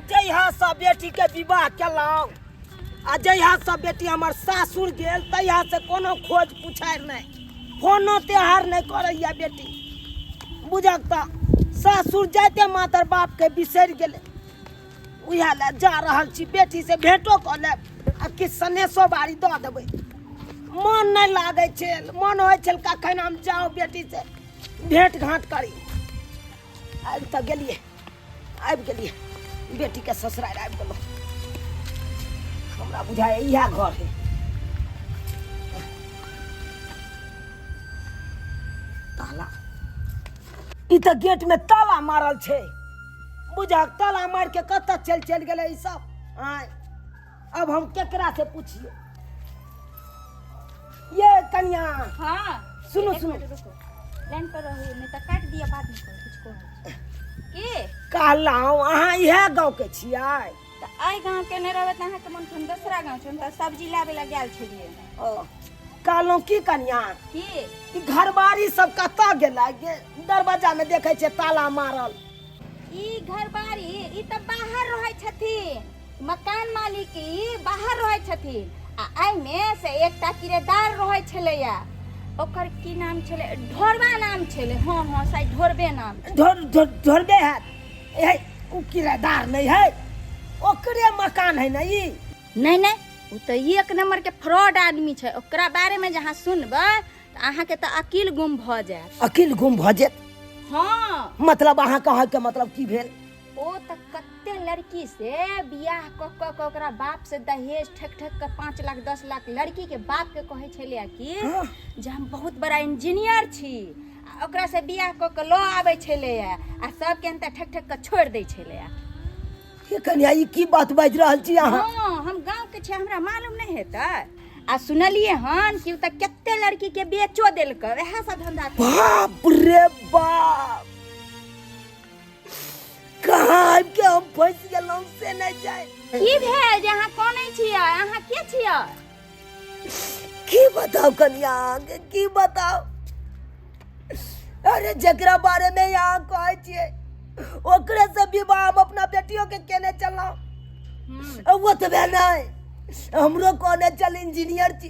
जहियासँ बेटीके विवाह केलहुँ आ जहियासँ बेटी हमर सासुर गेल तहियासँ कोनो खोज पुछारि नहि, फोनो त्योहार नहि करैया बेटी। बुझक तऽ सासुर जाइते मातर बापके बिसरि गेलै। उएह लए जा रहल छी, बेटीसँ भेंटो कऽ लेब आ किछु सनेसो बारी दऽ देबै। मन नहि लागै छै, मन होइ छल कखन हम जाउ बेटीसँ भेंट घाँट करी। आबि तऽ गेलियै, आबि गेलियै बेटीके ससुरारि आबि गेलहुँ। हमरा बुझाइए इएह घर है। ताला, ई तऽ गेटमे ताला मारल छै। बुझक ताला मारि के कतऽ चलि चलि गेलै ई सब। आँय, अब हम केकरा से पूछिए? ये कनिया। हाँ। सुनू, एक सुनू। मिनट रुको, लाइन पर रहू, नहीं तो काट दिया बाद में कोई कुछ को की। कहलहुँ अहाँ इएह गाँव के छियै? तऽ एहि गाँव के नहि रहबै तऽ अहाँके मन हम दोसरा गाँव छै, हम तऽ सब्जी लाबै लए गेल छलियै। ओ कहलहुँ की कनिया, की? ई घरबारी सब कतऽ गेलै? दरवाजा में देखै छियै ताला मारल। ई घरबारी ई तऽ बाहर रहै छथिन, मकान मालिक ई बाहर रहै छथिन आ एहिमे से एकटा किरायेदार रहै छलैया, ओकर की नाम छलै? ढोरबा नाम छलै। हँ हँ, शायद ढोरबे नाम। ढोर ढोर ढोरबे हैत। ए ओ किरायेदार नहीं है, ओकरे मकान है ना ई? नहीं नहीं, ओ तऽ एक नंबर के फ्रॉड आदमी छै। ओकरा बारे में जहाँ सुनबै तऽ अहाँके तऽ अकील गुम भऽ जायत। अकील गुम भऽ जायत? हाँ। मतलब अहाँ कहै के मतलब की भेल? ओ तऽ कते लड़की से बियाह कऽ कऽ के ओकरा बाप से दहेज ठक ठक के 5 लाख 10 लाख लड़की के बाप के कहै छलै कि हाँ। जे हम बहुत बड़ा इंजीनियर छी, आ ओकरा से बियाह कऽ के लऽ आबै छलै आ सबके एनता ठक ठक के छोड़ि दै छलै। ये कन्या, ई की बात बाजि रहल छी अहाँ? हाँ, हम गाँव के छी, हमरा मालूम नहीं हेतै। आ सुनलिए हन कि उ तऽ कते लड़की के बेचो देलकै, वएह सब धंधा करै। बाप रे बाप, कहाँ आबि के हम फंसि गेलहुँ से नहि जाय। की भेल जे अहाँ कनै छियै? अहाँ के छियै? की बताउ कनिया, अहाँके की बताउ। अरे जकरा बारे में अहाँ कहै छियै ओकरे से विवाह हम अपना बेटियों के केने चलहुँ। ओतबे नहि, हमरो कहने चल इंजीनियर छी,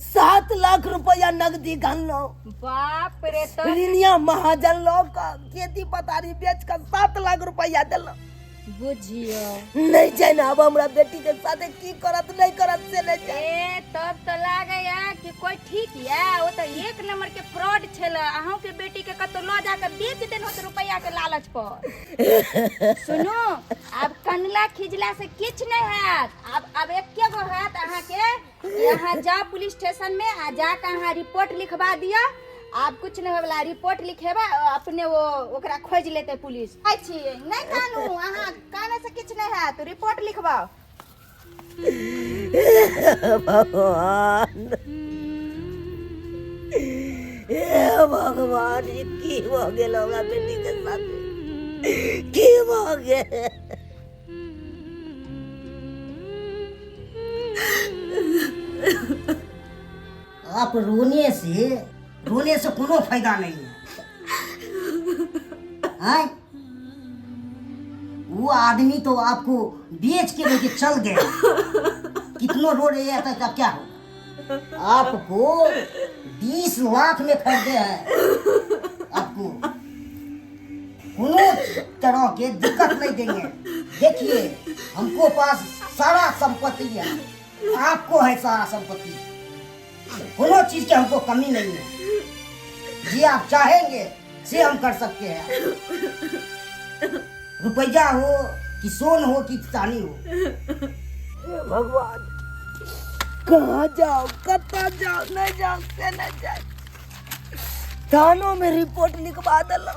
7 लाख रुपया नगदी गनलहुँ। बाप रे। तो ऋणिया महाजन लऽ कऽ खेती पथारी बेच कऽ 7 लाख रुपया देलहुँ। बुझियो नहीं जाने अब हमरा बेटी के साथे की करत नहीं करत से नहीं जाने। ए तब तो लागैया कि कोई ठीक या, ओ तो एक नंबर के फ्रॉड छल। अहूँ के बेटी के कतौ लऽ जाके बेच देन होत रुपया के लालच पर। सुनू, आब कनला खिजला से किछ नहीं हैत। अब एके गो हैत अहाँ के कि अहाँ जाओ पुलिस स्टेशन में आ जाके अहाँ रिपोर्ट लिखवा दिअ। आब कुछ नहीं होवला, रिपोर्ट लिखेबा अपने वो ओकरा खोज लेते पुलिस। आई छी नहीं कानू, अहाँ काने से किछ नहीं हैत, रिपोर्ट लिखवाओ। भगवान, हे भगवान, ई की भऽ गेल हमरा बेटी के साथ? की भऽ गेल? आप रोने से कोनो फायदा नहीं है। हैं? वो आदमी तो आपको बेच के लेके चल गया, कितनो रो रहे हैं तो क्या होगा? आपको 20 लाख में खरीदे हैं, आपको कोनो तरह के दिक्कत नहीं देंगे। देखिए हमको पास सारा संपत्ति है, आपको है सारा संपत्ति, कोनो चीज के हमको कमी नहीं है। जी आप चाहेंगे से हम कर सकते हैं, रुपया हो कि सोन हो कि चांदी हो। हे भगवान, कहाँ जाओ, कत्ता जाओ, नहीं जाओ से नहीं जाए। थानों में रिपोर्ट लिखवा दिलो,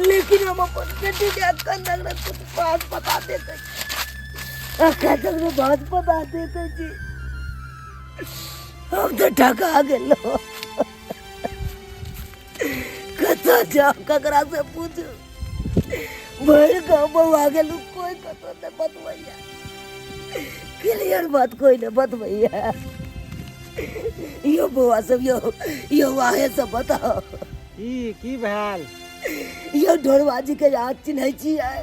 लेकिन हम अपन बेटी के अखन तक ने कुछ बात बता देते, अखन तक ने बात बता देते जी। हम तो ठका गेलो, कतऽ जाओ, ककरा से पूछू? भरि गाँव बौआ गेलू, कोई कतौ नहीं बतबैया क्लियर बात, कोई नहीं बतबैया। यो बौआ सब, यो यो आहे सब बताओ। की की भेल? यो ढोरबा जी के याद चिन्है छियै?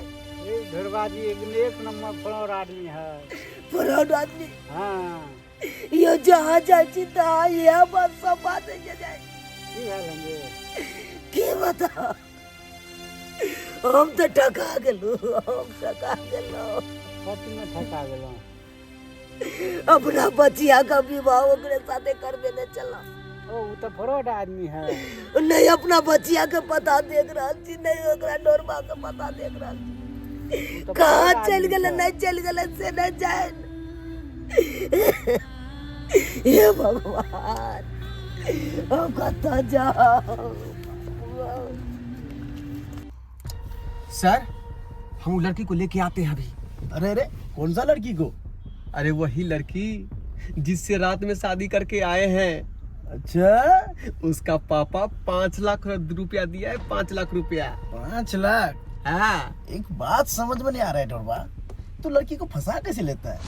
ये ढोरबा जी एक एक नंबर फ्रॉड आदमी है। फ्रॉड आदमी? हाँ। यो जहाँ जाइ छी तहाँ इएह बात सब बात होइए जाइ। की भेल हन जे? की बताउ, हम तऽ ठका गेलहुँ, हम ठका गेलहुँ। कथीमे ठका गेलहुँ? अपना बचिया का विवाह ओकरे साथे करबेने छलहुँ। ओ उ तऽ फ्रॉड आदमी है। नहीं अपना बचिया के पता देख रहल छी, नहीं ओकरा डोरबा के पता देख रहल छी। उ तऽ कहाँ फ्रॉड चलि आदमी गेलै, छै। नहीं चलि गेलै से नहीं जान। हे भगवान, हम कतऽ जाउ? सर, हम वो लड़की को लेके आते हैं अभी। अरे अरे, कौन सा लड़की को? अरे वही लड़की जिससे रात में शादी करके आए हैं। अच्छा। उसका पापा 5 लाख रुपया दिया है, 5 लाख रुपया। 5 लाख? हाँ। एक बात समझ में नहीं आ रहा है ढोरबा, तू लड़की को फंसा कैसे लेता है?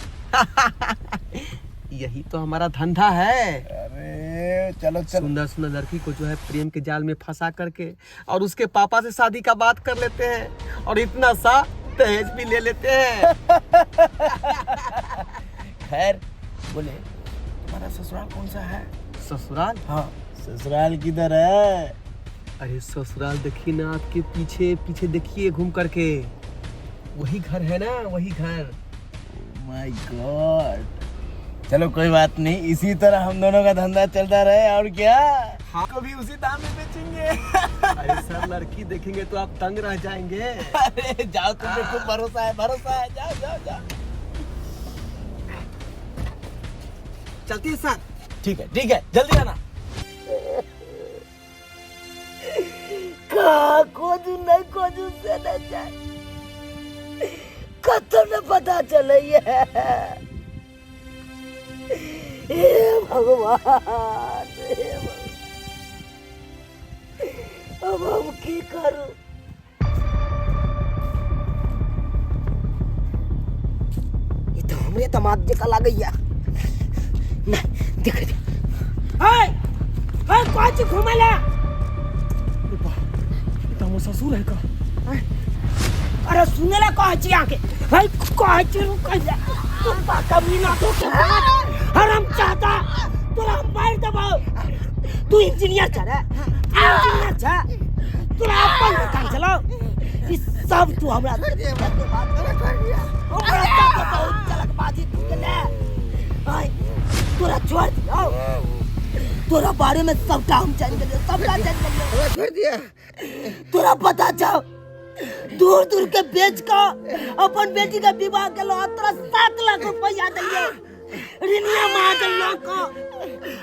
यही तो हमारा धंधा है। अरे चलो चलो। सुंदर सुंदर लड़की को जो है प्रेम के जाल में फंसा करके और उसके पापा से शादी का बात कर लेते हैं और इतना सा दहेज भी ले लेते हैं। खैर बोले, तुम्हारा ससुराल कौन सा है? ससुराल? हाँ, ससुराल किधर है? अरे ससुराल देखिए ना, आपके पीछे पीछे देखिए घूम करके, वही घर है ना, वही घर। My God, चलो कोई बात नहीं, इसी तरह हम दोनों का धंधा चलता रहे और क्या। हाँ। को भी उसी दाम में बेचेंगे। अरे सर, लड़की देखेंगे तो आप तंग रह जाएंगे। अरे जाओ, तुम्हें खूब भरोसा है, भरोसा है, जाओ जाओ जाओ। चलती है सर। ठीक है ठीक है, जल्दी आना। कहाँ खोजू नहीं खोजू से नहीं जाए, कतौ न पता चलैए। हे भगवान, हे भगवान, अब हम की करू? ई तऽ हमरे दमाद जकाँ लागैया। नहीं देख दे। हाय हाय, कहाँ छी घुमै ला? तो हमर ससुर है का? अरे सुने ला कहै छी अहाँके। हाय कहै छी रुकै ला। कुत्ता कमीना तो के हराम चाहता तोरा हम मारि देबौ। तू इंजीनियर छ रे, तू इंजीनियर छ, तोरा अपन दुकान चलाओ। ई सब तू हमरा से बात कर, हमरा साथे बहुत चलकबाजी तू केले। आय तोरा छोड़ दियौ, तोरा बारे में सबटा हम जानि गेलियौ, सबटा जानि गेलियौ। छोड़ दिया। तोरा पता छौ, दूर दूर के बेच के अपन बेटी के विवाह केलौ आ तोरा 7 लाख रुपया देलियौ ऋणिया महाजन लऽ कऽ,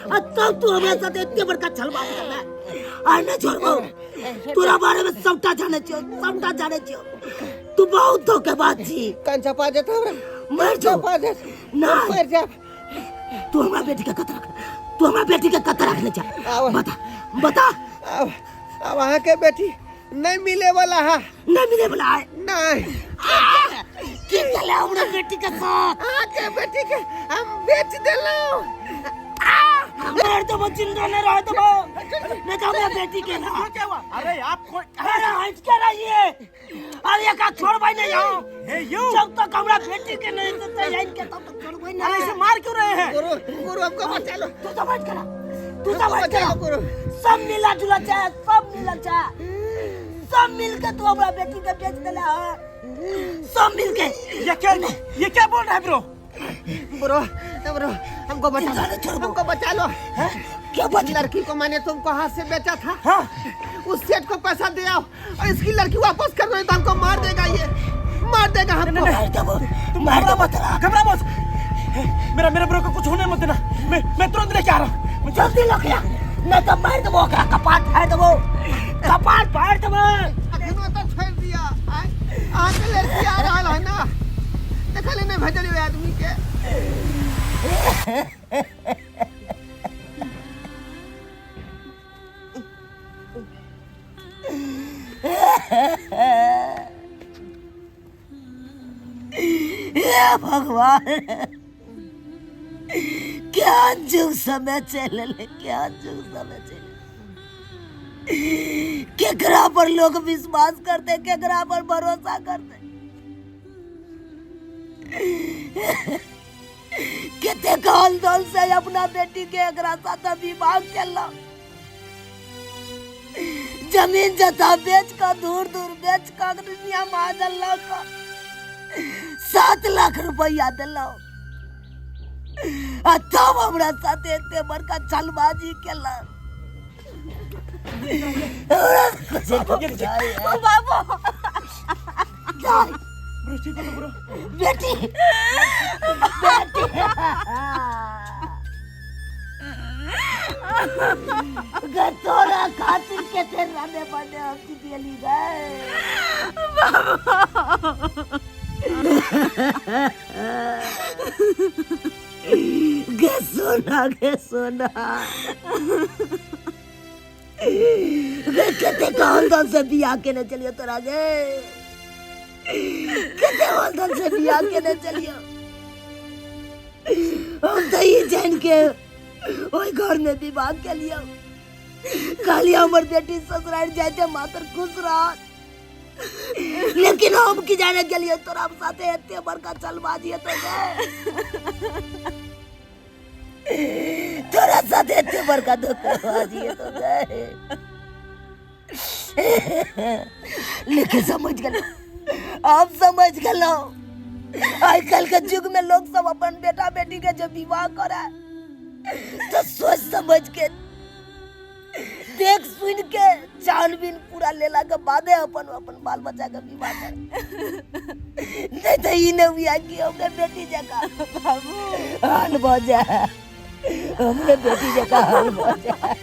आ तब तू हमरा साथे एते बड़का छलबाज केले। आइ नहि छोड़बौ, तोरा बारे में सबटा जानै छियौ, सबटा जानै छियौ। तू बहुत धोखेबाज छी। कान चपा देत हमरा। मर जो। चपा देत। नहीं। मर जाब। तू हमरा बेटी के कत रख, तू हमरा बेटी के कत रखने छ? आब। बता बता। अब अहाँ के बेटी नहीं मिले वाला है। नहीं मिले वाला है? नहीं। की केले हमरा बेटी के साथ? अहाँ के बेटी के हम बेच देलहुँ। मार देबो, जिंदा नहीं रह देबो, नहीं तो हमरा बेटी के ना। क्या हुआ? अरे आप कोई? अरे हट के रहिए, अरे एक छोड़बै नहीं हम। हे you, जब तक हमरा बेटी के नहीं देते के तब तक छोड़बै नहीं। अरे इसे मार क्यों रहे हैं? गुरु गुरु हमको बचा लो। तू तो बैठ कर, तू तो बैठ कर। गुरु। सब मिला जुला चाहे, सब मिला चाहे, सब मिल के तू हमरा बेटी के बेच देला है, सब मिल के। ये क्या बोल रहा है bro? Bro bro हमको बचा लो, हमको बचा लो। क्या बच? लड़की को मैंने तुमको हाथ से बेचा था। हाँ? उस सेठ को पैसा दे आओ और इसकी लड़की वापस कर दो, नहीं तो हमको मार देगा, ये मार देगा हमको। मार देबो, मार देबो तोरा। घबरा मत, मेरा मेरा ब्रो को कुछ होने मत देना, मैं तुरंत लेके आ रहा हूँ। जल्दी लग गया, नहीं तो मार देबो ओकरा, कपाट फाड़ देबो, कपाट फाड़ देबो। अखनो तो छोड़ दिया। अहाँ के लड़की आ रहा है ना, देखले नहीं भेजलियो आदमी के। हे भगवान, क्या जुग समय चले, क्या जुग समय चले। केकरा पर लोग विश्वास करते, केकरा पर भरोसा करते। कते कहल दल से अपना बेटी के एकरा साथ विवाह केलक। जमीन जथा बेच कऽ, दूर दूर बेच कऽ, दुनिया महाजन लऽ कऽ 7 लाख रुपैआ देलहुँ आ तब हमरा साथे एते बड़का छलबाजी केलक। हमरा कुछ नहीं बुझाइए। बाबू बेटी, बेटी गे, तोरा खातिर केते रने बने हम दियली गए। गे सोना, गे सोना गे, कते कहल दल से बियाह केने चलियो तोरा गे, कते हल दल से बियाह केने चलियो। हम तो ई जान के ओहि घर में विवाह केलियो, कहलिए हमर बेटी ससुराल जाते मात्र खुश रहत, लेकिन हम की जाने गेलियो तोरा साथे एते बड़का चलबाजी हेतौ गे, तोरा साथे एते बड़का धोखाबाजी हेतौ गे। लेकिन समझ गेलौ, आब समझ गेलौ, आइ काल्हि के युग में लोग सब अपन बेटा बेटी के जब विवाह करे तो सोच समझ के, देख सुन के, छानबीन पूरा लेला के बादे अपन अपन बाल बच्चा के विवाह करे, नहीं तो ई नहीं हुआ कि हमरे बेटी जका बाबू हाल भऽ जाए, हमरे बेटी जका हाल भऽ जाए।